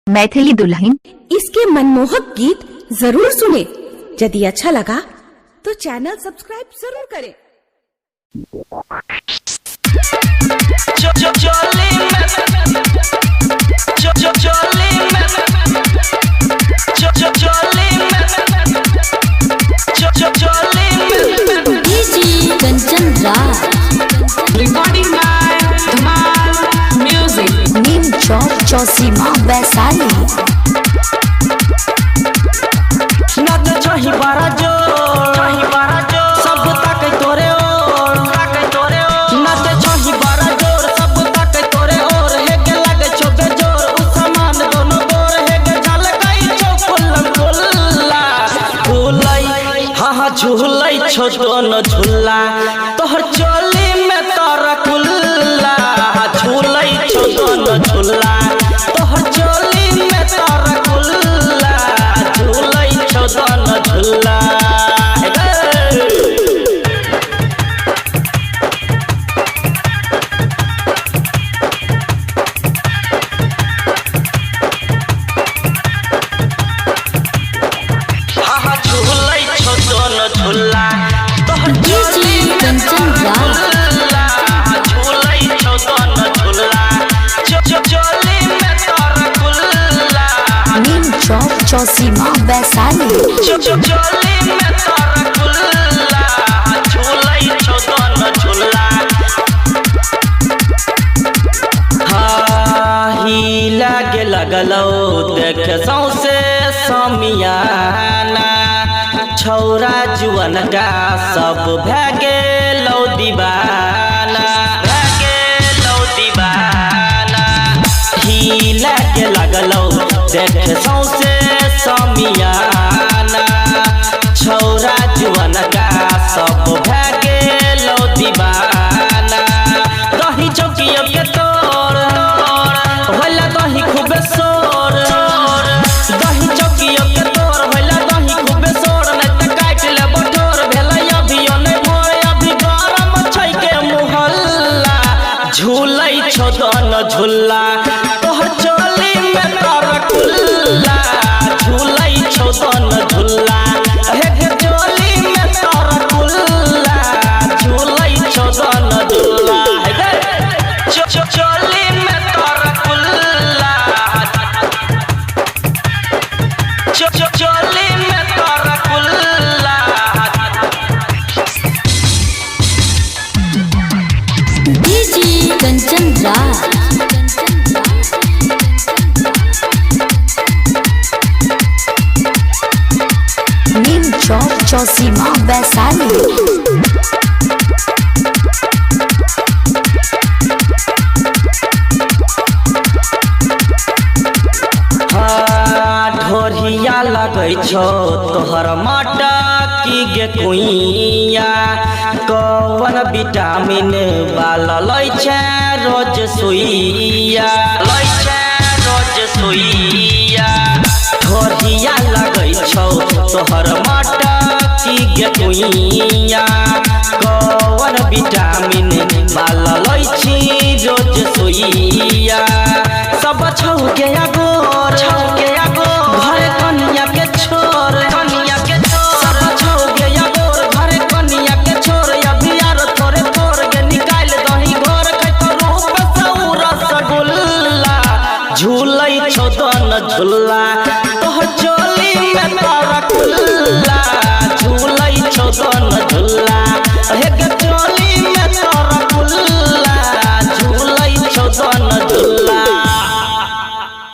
मैथिली दुल्हन। इसके मनमोहक गीत जरूर सुने। यदि अच्छा लगा तो चैनल सब्सक्राइब जरूर करें। Kanchan Raj. Recording by Dhamal Music. Neem Chowk Chausima Vaishali. नच छही बड़ा जोर, छही बड़ा जोर, सब ताकै तोरे ओर, ताकै तोरे ओर। नच छही बड़ा जोर, सब ताकै तोरे ओर, हे के लागै छौ बेजोर, उ सामान दोनो गोर, हे के झलकै छौ कुल्लम कुल्ला। झूलै, हा हा झूलै छौ दोनो झूला, तोहर चोली में तोरा कुल्ला। झूलै छौ दोनो झूला, तोहर चोली में तोरा कुल्ला। झूलै छौ दोनो झूला। हा हा झूलै छौ दोनो झूला, तोहर चोली में कंचन राज। झूला। झूलै छौ दोनो झूला, चोली में तोरा कुल्ला। नीम चौक चौसीमा वैशाली। चोली में तोरा कुल्ला। झूलै छौ दोनो झूला। हाँ ही लागे लगलौ देख सौंसे समियाना, छौरा जुअन का सब भए गेलौ दीवाना, भए गेलौ दीवाना। ही लागे लगलौ देख सौंसे समियाना, छौरा जुअन का सब भए गेलौ दीवाना। दही चौकिया के तोर होला दही खूबे सोर, दही चौकिया के तोर होला दही खूबे सोर। नै त काटि लेबो ठोर, भेलै अभियो नै भोर, अभी गरम छै के मुहल्ला। झूलै छौ दोनो झूला, तोहर चोली में तोरा कुल्ला। झूलै छौ दोनो झूला, हे गे चोली में तोरा कुल्ला। झूलै छौ दोनो झूला, हे गे चोली में तोरा कुल्ला। चोली में तोरा कुल्ला। कंचन राज। नीम चौक चौसीमा वैशाली। हाँ ढोरिया लगै छौ तोहर मटकी गे कुइया, कौन विटामिन वाला लै छै रोज सुइया, लै छै रोज सुइया। ढोरिया लगै छौ तोहर मटकी गे कुइया, कौन विटामिन वाला लै छी रोज सुइया। सब छौ के अगोर, छौ के अगोर, घरे कनिया के छोर, कनिया के छोर। सब छौ के अगोर, घरे कनिया के छोर, अभी आर थोड़े थोर के निकाल दही घोर। के तो रूप सौ रसगुल्ला। झूलै छौ दोनो झूला,